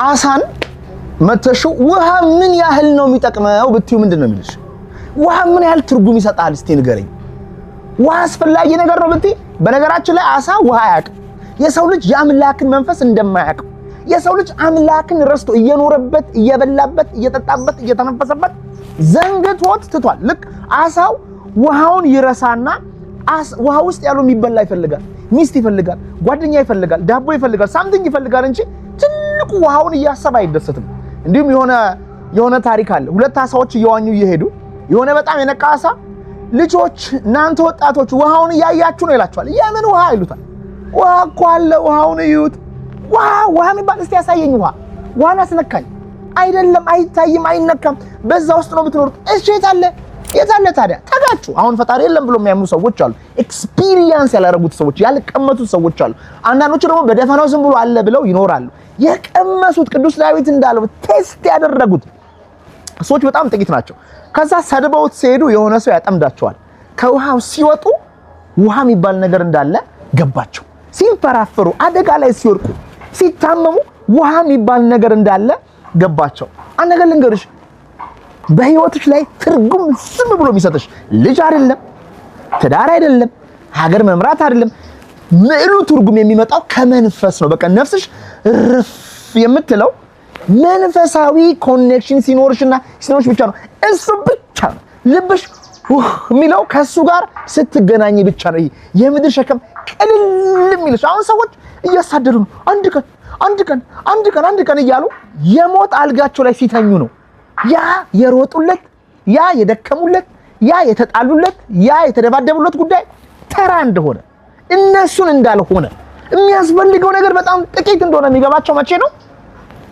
አሳን መተሽው ውሃ ምን ያህል ነው የሚጠቅመው ብትዩ ምንድን ነው የሚልሽ? ውሃ ምን ያህል ትርጉም ይሰጣል? እስቲ ንገረኝ። ውሃ አስፈላጊ ነገር ነው ብትይ፣ በነገራችን ላይ አሳ ውሃ አያውቅም። የሰው ልጅ የአምላክን መንፈስ እንደማያውቅ፣ የሰው ልጅ አምላክን ረስቶ እየኖረበት፣ እየበላበት፣ እየጠጣበት፣ እየተነፈሰበት ዘንግቶት ትቷል። ልክ አሳው ውሃውን ይረሳና ውሃ ውስጥ ያለው የሚበላ ይፈልጋል፣ ሚስት ይፈልጋል፣ ጓደኛ ይፈልጋል፣ ዳቦ ይፈልጋል፣ something ይፈልጋል እንጂ ትልቁ ውሃውን እያሰበ አይደሰትም። እንዲሁም የሆነ ታሪክ አለ። ሁለት አሳዎች እየዋኙ እየሄዱ የሆነ በጣም የነቃ አሳ "ልጆች፣ እናንተ ወጣቶች ውሃውን እያያችሁ ነው" ይላቸዋል። "የምን ውሃ?" ይሉታል። "ውሃ እኮ አለ፣ ውሃውን እዩት።" "ውሃ? ውሃ የሚባል? እስቲ ያሳየኝ። ውሃ፣ ውሃን አስነካኝ።" "አይደለም፣ አይታይም፣ አይነካም። በዛ ውስጥ ነው የምትኖሩት።" "እሺ፣ የት አለ? የት አለ ታዲያ?" ተጋጩ። አሁን ፈጣሪ የለም ብሎ የሚያምኑ ሰዎች አሉ። Experience ያላረጉት ሰዎች፣ ያልቀመሱት ሰዎች አሉ። አንዳንዶቹ ደግሞ በደፈናው ዝም ብሎ አለ ብለው ይኖራሉ። የቀመሱት፣ ቅዱስ ዳዊት እንዳለው taste ያደረጉት ሰዎች በጣም ጥቂት ናቸው። ከዛ ሰድበውት ሲሄዱ የሆነ ሰው ያጠምዳቸዋል። ከውሃው ሲወጡ ውሃ የሚባል ነገር እንዳለ ገባቸው። ሲንፈራፈሩ፣ አደጋ ላይ ሲወድቁ፣ ሲታመሙ ውሃ የሚባል ነገር እንዳለ ገባቸው። አንድ ነገር ልንገርሽ፣ በህይወትሽ ላይ ትርጉም ዝም ብሎ የሚሰጥሽ ልጅ አይደለም፣ ትዳር አይደለም፣ ሀገር መምራት አይደለም። ምዕሉ ትርጉም የሚመጣው ከመንፈስ ነው። በቃ ነፍስሽ እርፍ የምትለው መንፈሳዊ connection ሲኖርሽና ሲኖርሽ ብቻ ነው። እሱ ብቻ ነው። ልብሽ ውህ የሚለው ከእሱ ጋር ስትገናኝ ብቻ ነው። ይሄ የምድር ሸክም ቅልል የሚልሽ። አሁን ሰዎች እያሳደዱ ነው። አንድ ቀን፣ አንድ ቀን፣ አንድ ቀን፣ አንድ ቀን እያሉ የሞት አልጋቸው ላይ ሲተኙ ነው ያ የሮጡለት፣ ያ የደከሙለት፣ ያ የተጣሉለት፣ ያ የተደባደቡለት ጉዳይ ተራ እንደሆነ፣ እነሱን እንዳልሆነ፣ የሚያስፈልገው ነገር በጣም ጥቂት እንደሆነ የሚገባቸው መቼ ነው?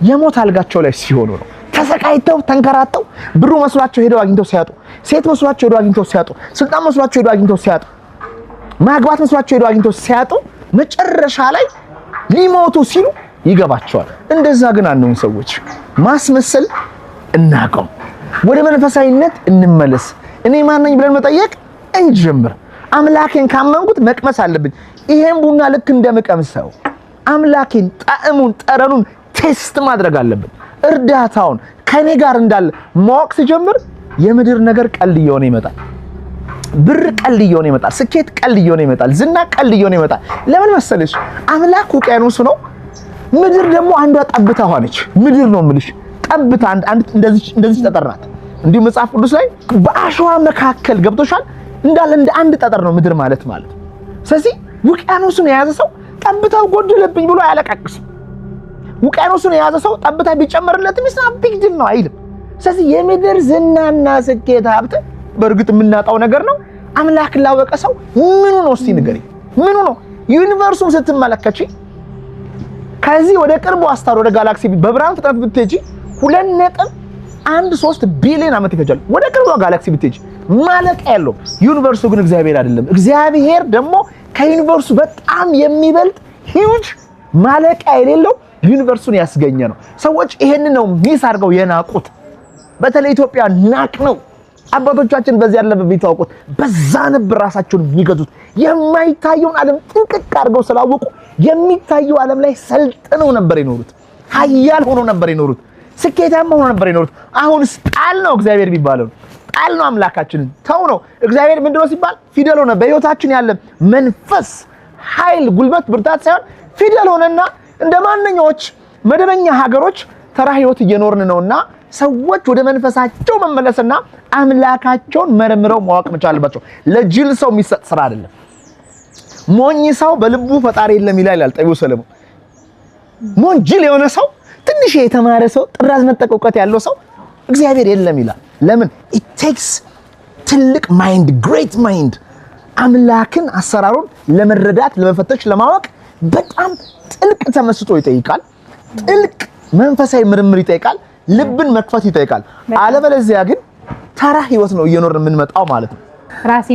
የሞት አልጋቸው ላይ ሲሆኑ ነው። ተሰቃይተው ተንከራተው ብሩ መስሏቸው ሄደው አግኝተው ሲያጡ፣ ሴት መስሏቸው ሄደው አግኝተው ሲያጡ፣ ስልጣን መስሏቸው ሄደው አግኝተው ሲያጡ፣ ማግባት መስሏቸው ሄደው አግኝተው ሲያጡ፣ መጨረሻ ላይ ሊሞቱ ሲሉ ይገባቸዋል። እንደዛ ግን አንሁን ሰዎች፣ ማስመሰል እናቁም። ወደ መንፈሳዊነት እንመለስ። እኔ ማነኝ ብለን መጠየቅ እንጀምር። አምላኬን ካመንኩት መቅመስ አለብኝ። ይሄን ቡና ልክ እንደምቀምሰው አምላኬን ጣዕሙን፣ ጠረኑን taste ማድረግ አለብን። እርዳታውን ከኔ ጋር እንዳለ ማወቅ ሲጀምር የምድር ነገር ቀልድ እየሆነ ይመጣል። ብር ቀልድ እየሆነ ይመጣል። ስኬት ቀልድ እየሆነ ይመጣል። ዝና ቀልድ እየሆነ ይመጣል። ለምን መሰለሽ? አምላክ ውቅያኖሱ ነው። ምድር ደግሞ አንዷ ጠብታ ሆነች። ምድር ነው የምልሽ፣ ጠብታ አንድ እንደዚህ እንደዚህ ጠጠር ናት። እንዲሁ መጽሐፍ ቅዱስ ላይ በአሸዋ መካከል ገብቶሻል እንዳለ እንደ አንድ ጠጠር ነው ምድር ማለት ማለት። ስለዚህ ውቅያኖሱን የያዘ ሰው ጠብታው ጎደለብኝ ብሎ አያለቃቅስም። ውቅያኖሱን የያዘ ሰው ጠብታ ቢጨመርለትም it's not big deal ነው አይልም። ስለዚህ የምድር ዝናና ስኬት፣ ሀብት በእርግጥ የምናጣው ነገር ነው። አምላክ ላወቀ ሰው ምኑ ነው? እስቲ ንገሪኝ፣ ምኑ ነው? Universe ኡን ስትመለከቺ ከዚህ ወደ ቅርቡ star፣ ወደ ጋላክሲ በብርሃን ፍጥነት ብትሄጂ 2.13 ቢሊዮን ዓመት ይፈጃል። ወደ ቅርቧ ጋላክሲ ብትሄጂ ማለቂያ ያለው universe ኡ ግን እግዚአብሔር አይደለም። እግዚአብሔር ደግሞ ከ universe ኡ በጣም የሚበልጥ huge ማለቂያ የሌለው universe ኡን ያስገኘ ነው። ሰዎች ይሄንን ነው miss አድርገው የናቁት። በተለይ ኢትዮጵያ ናቅ ነው። አባቶቻችን በዚህ ያለበት ቢታወቁት በዛ ነበር ራሳቸውን የሚገዙት። የማይታየውን ዓለም ጥንቅቅ አድርገው ስላወቁ የሚታየው ዓለም ላይ ሰልጥነው ነበር የኖሩት። ኃያል ሆነው ነበር የኖሩት። ስኬታማ ሆነው ነበር የኖሩት። አሁንስ ጣል ነው እግዚአብሔር የሚባለው፣ ጣል ነው አምላካችንን፣ ተው ነው። እግዚአብሔር ምንድነው ሲባል ፊደል ሆነ። በህይወታችን ያለ መንፈስ፣ ኃይል፣ ጉልበት፣ ብርታት ሳይሆን ፊደል ሆነና እንደ ማንኛዎች መደበኛ ሀገሮች ተራ ህይወት እየኖርን ነውና ሰዎች ወደ መንፈሳቸው መመለስና አምላካቸውን መርምረው ማወቅ መቻል አለባቸው። ለጅል ሰው የሚሰጥ ስራ አይደለም። ሞኝ ሰው በልቡ ፈጣሪ የለም ይላል ይላል ጠቢቡ ሰለሞን። ሞኝ ጅል የሆነ ሰው፣ ትንሽ የተማረ ሰው፣ ጥራዝ ነጠቅ እውቀት ያለው ሰው እግዚአብሔር የለም ይላል። ለምን? It takes ትልቅ mind፣ great mind፣ አምላክን አሰራሩን ለመረዳት፣ ለመፈተሽ፣ ለማወቅ በጣም ጥልቅ ተመስጦ ይጠይቃል። ጥልቅ መንፈሳዊ ምርምር ይጠይቃል። ልብን መክፈት ይጠይቃል። አለበለዚያ ግን ተራ ህይወት ነው እየኖርን የምንመጣው ማለት ነው። ራሴ